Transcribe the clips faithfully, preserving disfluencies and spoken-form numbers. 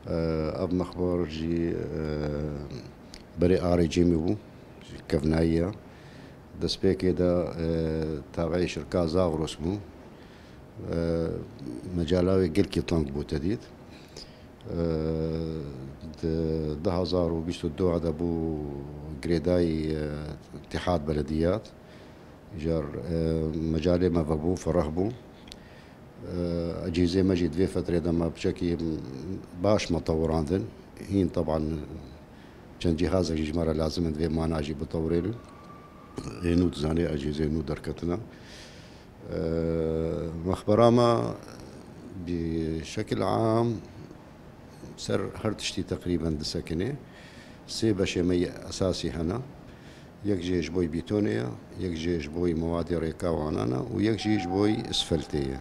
Ev mexbar jî berê arê cêmê bû, kevnayî ye. Destpêkê de tabeî şirka Zagros bû. Mecala wê gelkî teng bû te dît. Di du hazar û bîst û du de bû girêdayî Îtîhad Belediyat. Jar mecalê me vebû, fereh bû. Ecîzê me jî di vê fetrê de me piçekî baş me tewirandin. Hîn teban çend cîhazek jî ji me re lazim in, di vê mana jî bitewirênin. Ê nû dizanê ecîzê nû derketine. Mexbera me bi şekil am ser her tiştî teqrîben disekine. Sê beşê me yê esasî hene. Yek jê ji boy bîtonê ye, yek jê ji boy mewadê rêka wanan e û yek jî ji boy isfeltê ye.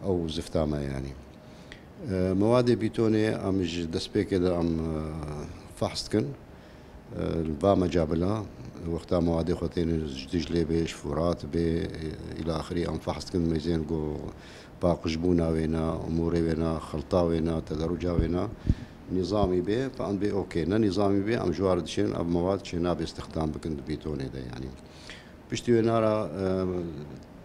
Ew zifta me yanî. E, mewadê bîtonê em ji destpêkê de em, e, fehs dikin. E, li va mecabila, wexta mewadê xwe têne ji Diclê bê, ji Furat bê, e, îla axirî em fehs dikin, meyzên ku paqijbûna wê ne, umûrê wê ne, xelta wê ne, tederuca wê ne, nîzamî bê, fa em bê okê. Ne nîzamî bê, em ji war dişên, ev mewad çê nabe îstixdam bikin di bîtonê de, yanî. Piştî wê nara, e,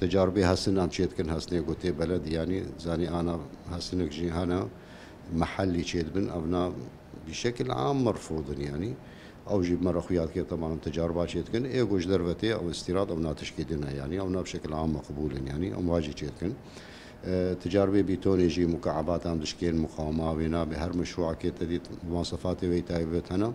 tecaribê hesin em çê dikin, hesinê gotê beled, yanî, zanî ana hesinek jî hene, mehellî çê dibin, ev na bi şekil am merfûd in, yanî. Ew jî me re xuya dike, teban em tecariba çê dikin. Ê ku ji derve tê, ew îstîrad, ew na tişkê din e, yanî. Ew na bi şekil am me qibûl in, yanî. Em wa jî çê dikin. E, ticaribê bîtonê jî mukaebatan dişkên, muqawema wê nabe. Her meşrûekê te dît, muwasefatê wê taybet hene.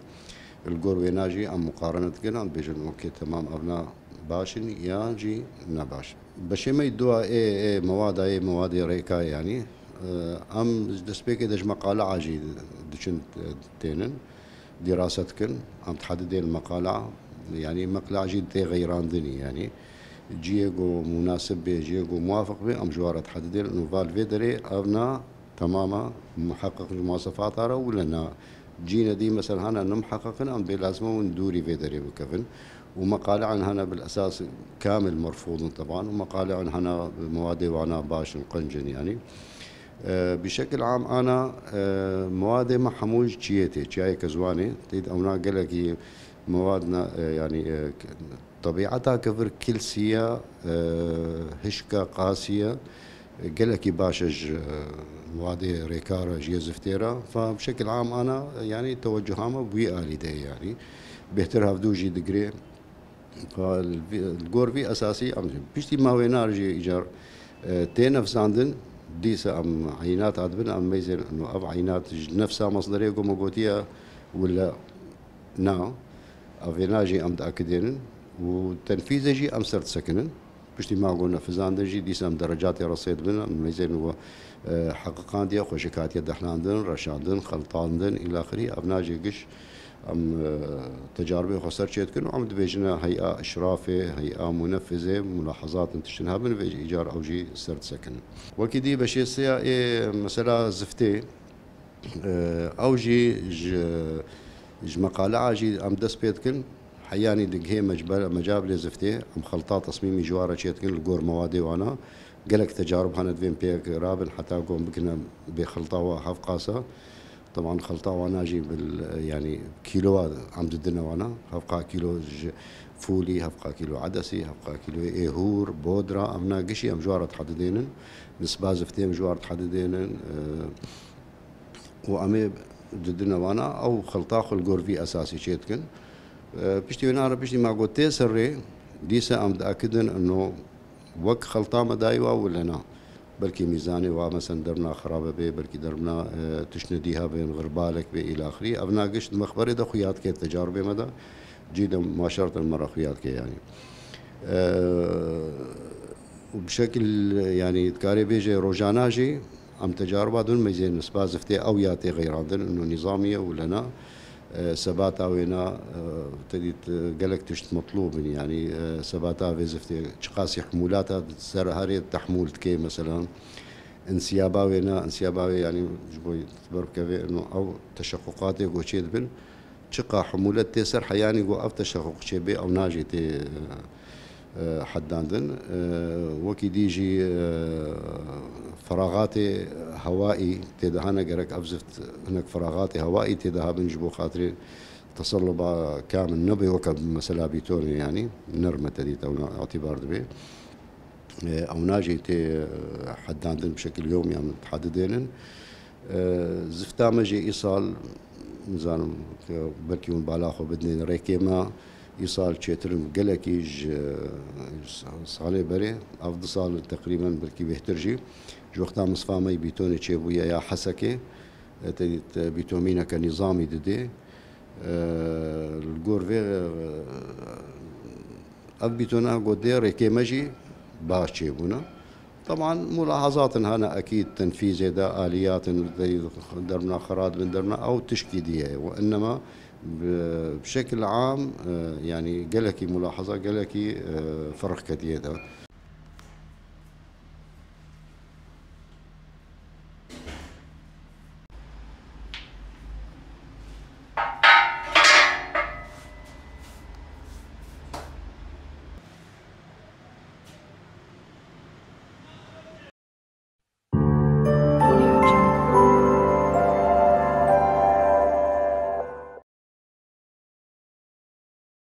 Li gor wêna jî em muqarene dikin, em dibêjin, okê, temam, ev na baş in, yan jî ne baş. Beşê me dua ê, ê mewada, ê mewadê rêka, yanî, e, em ji destpêkê de ji meqalea jî diçin, e, tênin, dîrase dikin, em dihedidên meqala, yanî meqla jî tê xeyrandinî, yanî ciyê ku munasib bê, ciyê ku muwafiq bê, em ji wan re dihedidên, û va li vê derê ev na temama muheqqiq ji muwasefata re wile na. Cîne dî mesela hana ne muheqqiq in, em bê lazim e hûn dûrî vê derê bikevin. Û meqale'an hana bil esas kamil merfûd in teban. Û meqale'an hana mewadê wana baş in, qenc in yanî. E, bi şekil am ana, e, mewadê me hemû ji çiyê tê, çiyayê Kezwanê. Tê de ewna gelekî mewad ne, e, yanî, e, k-, tebiata kevir kilsiya, e, hişka qasiye, gelekî baş e ji, e, wadê rêkara, ji yê ziftê re. Fa bi şekil am ana, yanî tewecuha me bi wî alî de ye, yanî bêhtir hevdû jî digirê. Fa li vî, li gor vî esasî em jî. Piştî ma wê nar jî îcar, e, tê nefsandin, dîsa em eynat adibin, em meyzên, no, ev eynat ji nefsa mesderê ku me gotiye, wila Na, ev vêna jî em diakidênin û tenfîzê jî em ser disekinin. Piştî ma got nefizandin jî dîsa em derecatê re sê dibin, em mêzên we, e, heqiqandiye, xweşik hatiye dehlandin, reşandin, xeltandin, îlaxirî. Ev na jî giş em, e, tecaribê xwe ser çêdikin û em dibêjine hey'a işrafê, hey'a munefizê, mulahazatin tiştin hebin, vê jî îcar ew jî ser disekinin. Wekî dî beşê sêya ê mesela ziftê, Ew jî ji, ji meqalea jî em dest pê dikin. Heyanî digihê mecbe-, mecabilê ziftê, em xelta tesmîmî ji wan re çê dikin li gor mewadê wana. Gelek tecarib hene divên pêk rabin heta ku em bikine bê xelta wa hevqasa. Teban xelta wana jî bil, yanî kîlowa em didine wana. Hevqa kîlo ji fûlî, hevqa kîlo edesî, hevqa kîloyê êhûr, bodra, em na gişî em ji wan re dihedidênin. Nisba ziftê em ji wan re dihedidênin. û em ê didine wana, ew xelta xwe li gor vî esasî çê dikin. E, piştî wê nare, piştî ma got tê ser rê, dîsa em diakidin ino wek xelta me dayî wa wile na. Belkî mîzanê wa, mesela derbna xirabe bê, belkî derbna, e, tiştine dî hebin, xirbalek bê, îlaxirî. Ev na giş di mexberê de xuya dike, tecaribê me de cî de muaşerten me re xuya dike, yanî. E, û bi şekil, yanî, dikarê bêje rojana jî em tecariba dun meyzên nisba ziftê ew ya tê xeyrandin, ino nîzamî ye û lena, e, sebata wêna, e, te dît, e, gelek tişt metlûb in, yanî, e, sebata vê ziftê çiqasî himûlata ser herê tehmûl dike, mesela, insiyaba wêna, insiyaba wê, yanî, ji bo ber bikeve, ino ew teşequqatê ku çê dibin, çiqa himûlet tê ser heyanî ku ev teşequq çê bê, ew najê tê, e, e, Hedandin, e, wekî dî jî, e, feraxatê hewaî tê de hene, gerek ev zift hinek feraxatê hewaî tê de hebin ji bo xatirê teselluba kamil nebe weke mesela bîtonê, yanî nerme te dît ew îtîbar dibe. E, ew najê tê, e, hedandin bi şekil yewmî em hedidênin. E, zifta me jî îsal, nizanim, belkî hûn bala xwe bidinên rêkê me, îsal çêtir in gelekî ji, ji salê berê. Ev du sal teqrîben belkî bêhtir jî. Ji wexta misfa me yî bîtonê çêbûye ya Hesekê, e, te dît, e, bîtomîneke nîzamî didê. E, li gor vê, e, ev bîtona got dê rêkê me jî baş çêbûne. Teban mulahazatin hene ekîd tenfîzê de, aliyatin de dermna xera dibin dermna ew tişkî diye. Û innema bi, bi şekil am, e, yanî gelekî mulahaza, gelekî, e, ferq ketiye de.